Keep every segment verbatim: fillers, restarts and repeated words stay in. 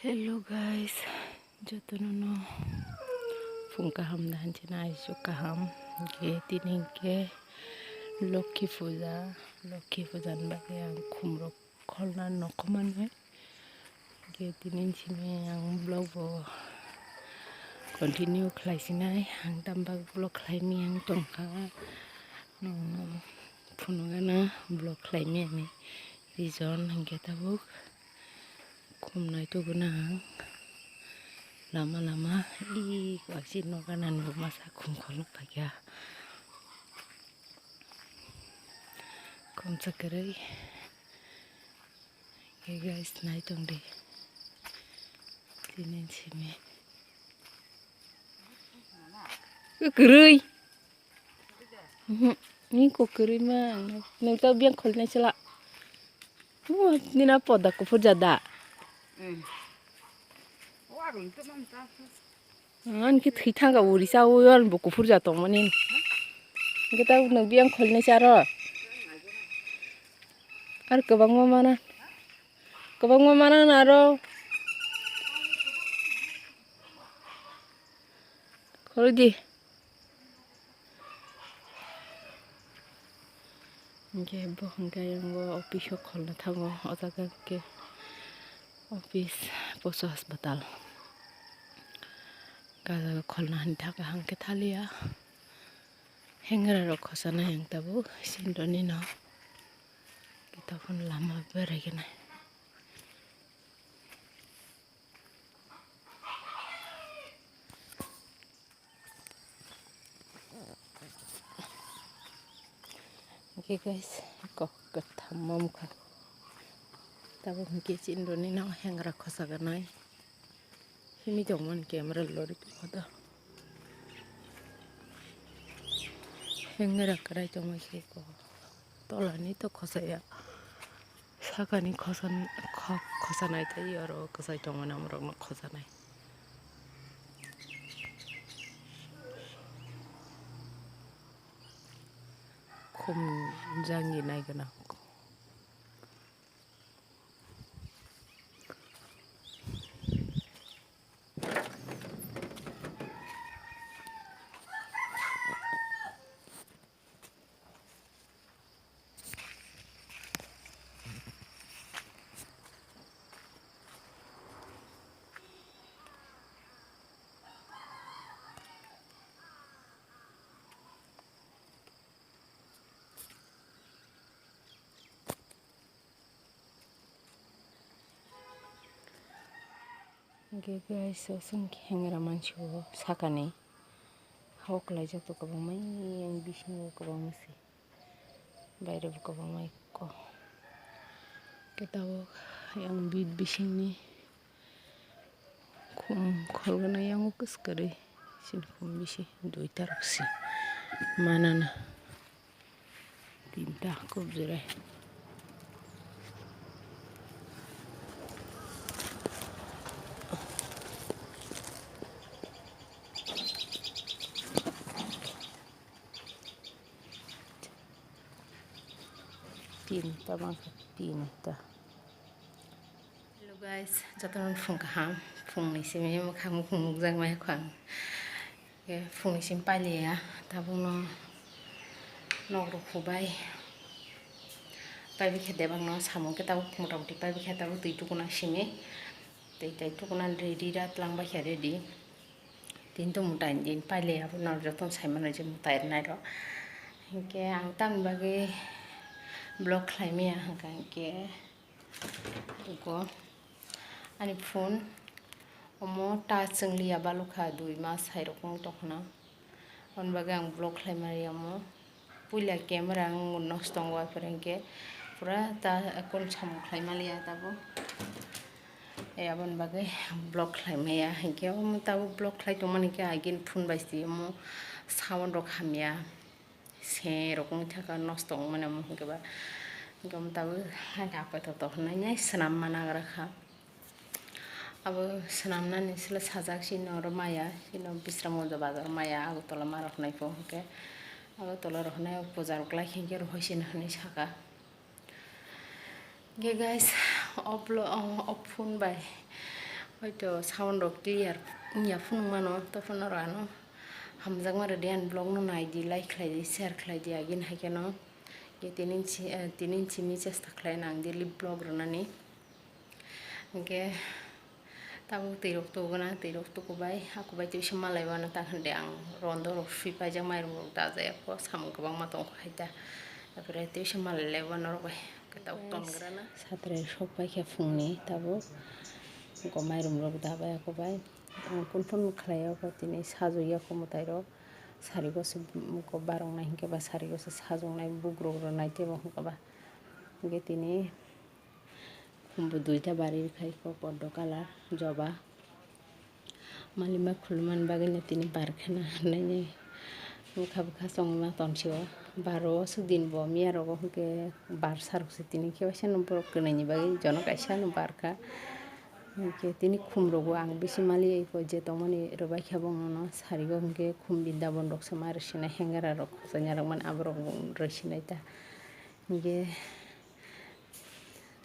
Hello guys, jotono no phung kaham da hinwi chana aisuk kaham. Ge tini ke Lokhi puja, Lokhi puja ni bagwi ang khumrok kholna nokho manwi. Ge tini simi ang vlog bo continue khlai sinai, ang tamo bagwi vlog khlai mi ang tongkha. Nokno phunukgana vlog khlai mi ani reason hwnkhe tabuk. Khum naituguna ang lama lama i waksi noga nanbo masa khum kholna paikha. Khumsa kwrwi. Hey guys, naitong di. Tini simi. Kwrwi. Mhm. Ni ko kwrwi ma. Nung ta biang khol nai sala. Nina poda kuphur jada. Ani khe thwi thangka uri sa o yor bo kuphur ja tongmani. Hwnkhe ta nung biang khol nai saro. Ar kwbangma mana. Kwbangma mana naro. Khoroi di. Hwnkhe bo hwnkhe ayang bo office o kholna thango, o jaga hwnkhe office poso haspatal. Gajak kholna hinwi thangkha hwnkhe thaliya. Hengra rok khosanai ang tabuk sindoni no. Kitabun lama berai gwnai. Hwnkhe guys, kok kwtham mamkha. Tabuk hwnkhe chini rwnino hengra khosa gwnai. Himwi tongmani camera lori tongkha da. Hengra kwrai tongma khe kok. Tolani to khosaya. Sakani khosan-, kho-, khosanai tei oro kwchai tongmani amorokno khosanai. Khum jangi nai gwnang. Hwnkhe guys, o chwng khe hengra mansi o sakani. Hao kwlaijak to kwbangma, yang bisingo kwbangma se. Baire bo kwbangma ekko. Khe tabuk yang bit bisingni khum kholgana yango kwswk kwrwi. Sini khum bisi duita rok se manana. Tinta kubjore. Tinta bangkha, tinta. Hello guys, jotono phung kaham, phungni simi mwkhang mukhung nukjakmai khwang. Khe phungni simi pailiya, tabukno nok rok hubai. Paibikhe debakno samung khe tabuk motamoti paibikhe tabuk twi tukuna simi. Twi tai tukuna ready da twlang baikha ready. Tini to mwtai din pailiya, abono jotono saimano je mwtai rwnairok. Hinkhe ang tamni bagwi vlog khlaimaya hwnkha hinkhe, ego ani phone omo touch chwngliya balukha, dui mas hai rok wng tongkhna. Aboni bagwi ang vlog khlaimaliya omo. Puila camera ang nosto tongo, apore hinkhe pura ta kon samung khlaimaliya tabuk. E, aboni bagwi vlog khlaimaya hinkhe omo tabuk vlog khlai tongmani hinkhe agini phone bai se omo sound rok hamya. Se rok wng thaka nosto wngmani omo hinkhe ba, hinkhe omo tabuk apaitoto hinwi swnamma nagra kha. Abo swnamnani sle sajak, chini oro maya, chini Bisramganj bazar maya, Agartala ma rok hinai pho hinkhe, Agartala rok hinai puja rok lai khe hinkhe rohoi sino hinwi saka. Hinkhe guys, o vlo-, o, o phone bai, Hoito sound rok clear wngya phunuk mano, to phano rano hamjakma rwdi ani vlog no naidi, like khlaidi, share khlaidi, agini hai kheno. Ye tini si, eh, tini simi chesta khlai nang daily vlog rwnani. Hingke tabuk twi rok tugo na, twi rok tukubai, akubai twisa malai wano ta hwnde ang rondo rok sui paijak, mairum rok dajak, samung kwbangma tongkha hai ta. Apore twisa malai lai wano rok bai. Khe tabuk ton gra na. Satre sok paikha phungni tabuk. Go mairum rok da bai ako bai. Ang kun phun khlai o ko tini sajok ya ko mwtai rok. Sari go se ko barong nai hinkhe ba sari go se sajok nai bugrok rok nai tebo hinkhe ba. Hinkhe tini khumbu duita bari khai ko poddo colour joba. Malima khulumani bagwi no tini barkhana hinwi bwkha bwkha chongma tonsio. Baro o swk din bo miya rogo hinkhe bar sarok se tini khe waisa no borok kwnwi ni bagwi jono kaisa no barkha. Hinkhe tini khum rogo ang bisi maliya iko je tongmani rwbaikha bongno no sarigo hinkhe khum bidabon rok se ma rwsinai hengara rok khokchangya rok mani aborok bo rwsinai ta hinkhe.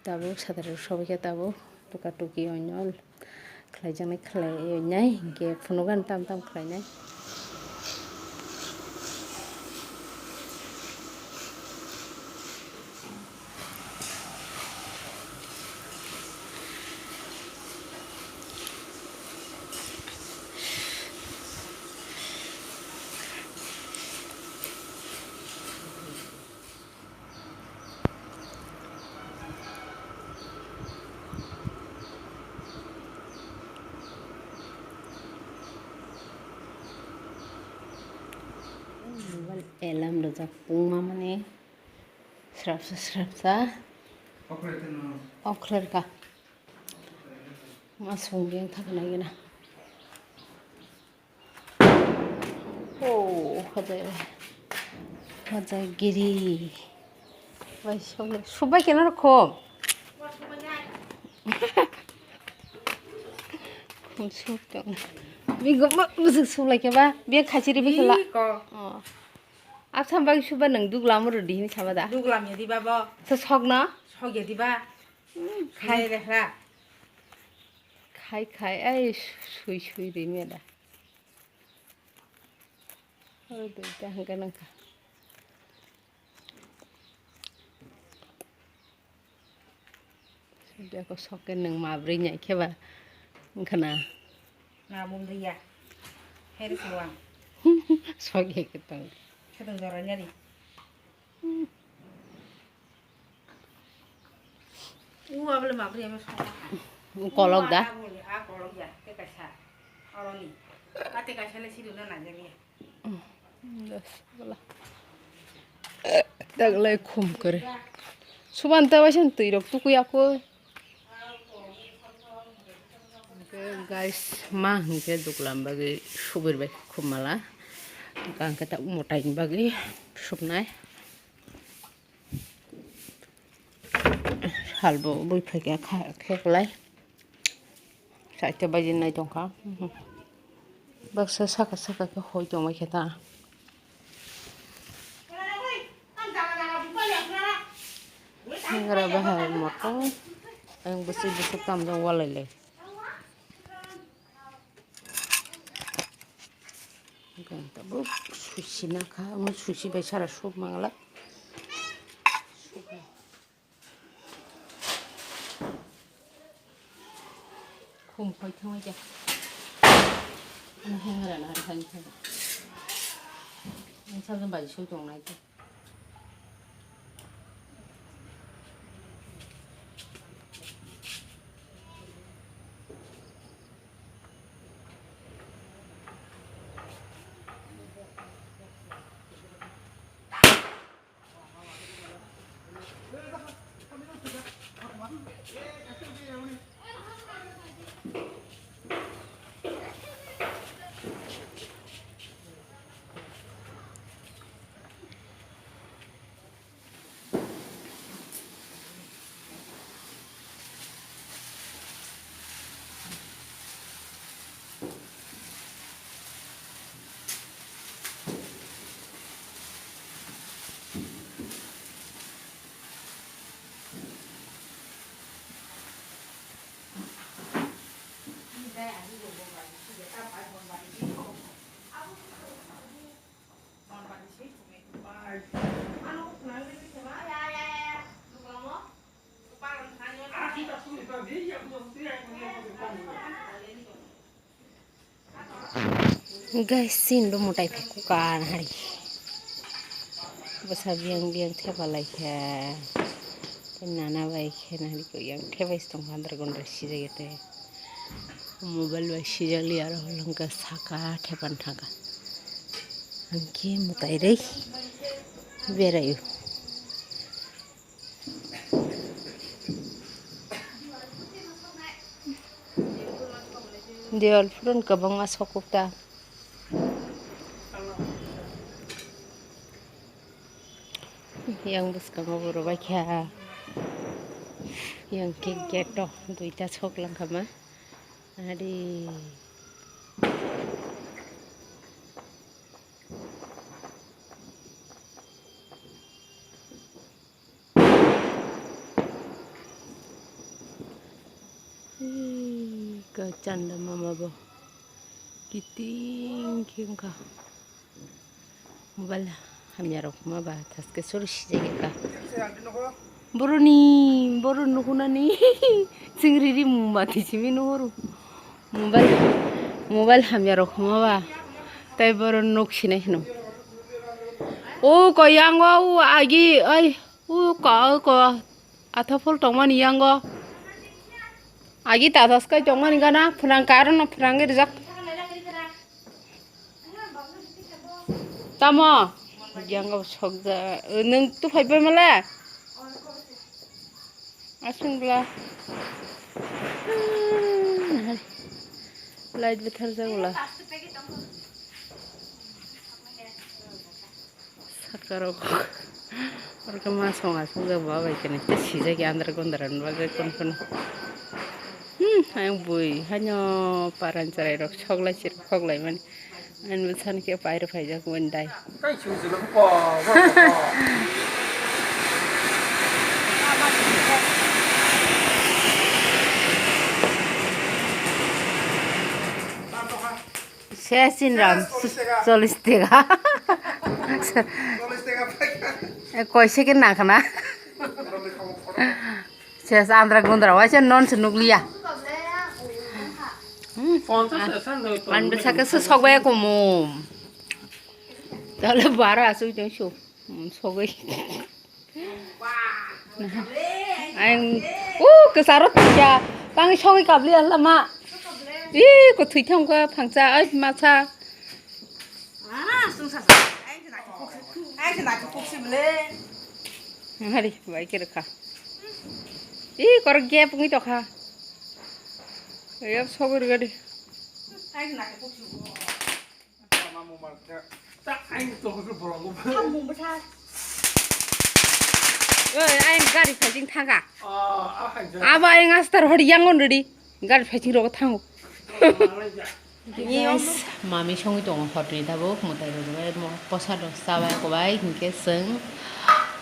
Tabuk satre rok sobai khe tabuk tuka tuki oinol khlaijaknai khlai nai hinkhe phunukgani tam tam khlainai. Mobile alarm rijak pungma mani srapsa srapsa off khlai rwkha. Ma songwi thangna gina. Oh, hojai, hojai giri. Bai sole, subai kena rokho. Khum suk tong. Bi goma busuk sulai ke ba, bi khachi ri bi khala. Iko. Oh. Absam bai suba nang duglam ro di hin sama da. Duglam ya di ba bo. Sa sok na? Sok ya di ba. Hmm, khai. Khai de hra. Khai khai, ai sui sui ri me da. Oi, duita hwnkhe nangkha. Sudya ko soke nwng mabrwi nyai khe ba wngkha na? Na mum riya. Heri suwang. Soke khe tong. Khe tong jora nyari. U abole mabri ame song. Kolok da? A kolok ya, te kaisa. Aroni. Ate kaisa le sidu na na jani. Taglai khum kore. Suban ta waisa twi rok tukui akoi. Guys, ma hingke duklam bagwi subir bai khum mala. Hingke ta motai bagwi subnai. Salbo bui phaikha kha-, kheklai. Saite baji nai tongkha. Baksa saka saka khe hoi tongmai khe ta. Hangra bahai moto. Ang bwswk bwswk tamjak walai lai. Hwnkhe ang tabuk suisi nakha, omo suisi bai sara suk mangla. Khum khoi thangwi khe. Ani hangra na hai thangwi khe. Ang sajak bai sui tongnai khe. Guys, sin bo mutai phai kuka nahari. Bwsa biyang biyang thepa lai kha. Tei nana bai khe nahari ko yang thepai se tong kha andra gondra sijak ya tei. Mobile bai sijak li aro hwlwng khe saka thepan thang kha. Ang khe mutai rwi beraio. Dewal phuran kwbangma sokuk ta. Yang bwskango bo rwbaikha. Yang khe gate o duita sok langkha ma. Ari. Ih, ka chanda mama bo kiting khe wngkha. Mobile hamya rok ma ba thaske sori sijak kha. Boroni, boroni nuhunani chwng riri mati simi nuhuru. Mobile, mobile hamya rok hwnma ba tei borok nuk sinai hwno. O ko yang o, o agi, ai, o ko, o ko, atha phol tongmani yang o. Agi ta thas kai tongmani gana, phwnang ka aro no phwnang rijak. Tamo? Yang o sok ja, nwng tu phai bai mala? Aswng bwla. Light bwthar jak bwla. Saka rok. Orokhe ma song aswk jak ba bai kani tei sijak ya andra gondra ni bagwi kono kono. Hmm, ayang bui haino paran chwrai rok sok lai sirok sok lai mani. Ani bwsani khe pairo phaijak wngdai. Se sinram chollish tega. Koi second nangkhana. Ses andra gundra waisa non se nukliya. Hmm. Ponchas esan doi to. Ani bwsakhe se sokbai kumu. Tale bara asuk jeng su. Hmm, sogwi. Ang, uh, kesaro tiya. Tang sogwi kabli lama. Ih, ko thwi thang ko phangcha, ai macha. Ah, sung sa sa. Ai, se naki kuk si, ai, se naki kuk si bele. Hari, bai kira kha. Ih, kor gap ngi to kha. Yap sogur gadi. Ai, se naki kuk si. Oi, ai gari phai jing thaga. Abo ai ngastar hori yang on ready. Gari phai jing rogo thango. Guys, mami songwi tongo hotni tabuk mwtai rwgwi mo posa rok chabai kobai hinkhe chwng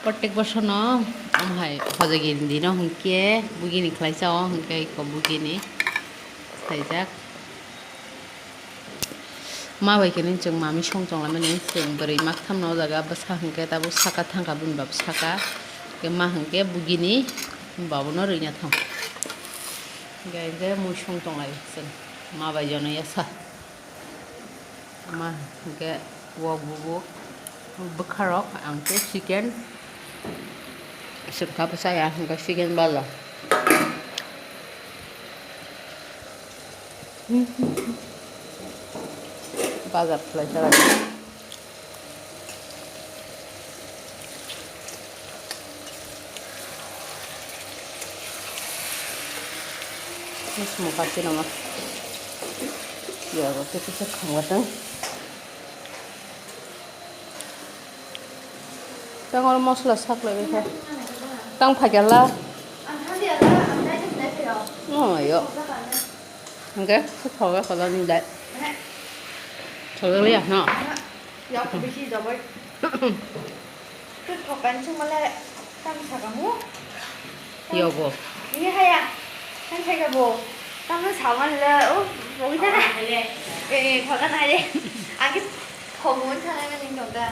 protek bosono amhai hojagini dino hinkhe bugini khlai chao hinkhe iko bugini khlaijak. Ma bai khe chwng mami song tonglaimani chwng bwrwi makthamno o jaga bwsa hinkhe tabuk saka thangkha bini baba saka hinkhe ma hinkhe bugini babono rwina thang. Hinkhe hinkhe mui song tonglai chwng ma bai jono yasa. Ma hinkhe wok bubuk bwkharok ang khe chicken swkha bwchaya hinkhe chicken baja. Bazar khlai chalai. Mosmo kachi nama. Ya, roti kisa khamgatang. Tang oro mosla saklai bai kha. Tang phaikya la. Oh, yo. Hingke, se thoga kola ni dai. Thoga liya, no? Yok, bisi jabai. Tu thokan sung male, tang saka mu. Yogo. Ini haya. Tang saka bo. Tang saka male, oh. Pogwi thana. Eh, pogwi thana de. Agi pogwi thana mani tongda.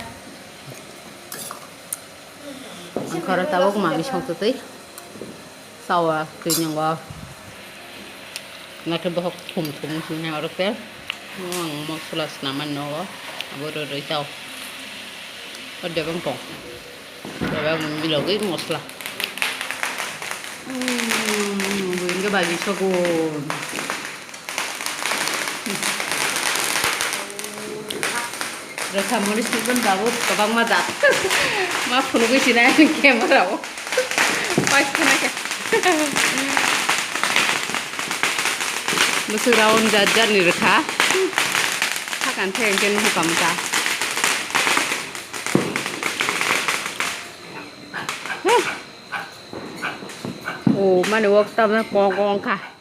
Ang khoro tabuk mami songtutwi. Sawa twi nyango. Nakhe bohok thum thum sini orok te. Ang mosla snamani nogo. Abo rw rw tao. Ode bang tong. Ode bang milogwi mosla. Hmm, bo inge bagi sogo. Rwkha mori sibon babu kwbangma jat. Ma phunugwi sinai ani camera o. Paisana khe. Bwswk round jat jat ni rwkha. Hakan the hwnkhe nuhukha mwta. O mani wok tamna kong kong kha.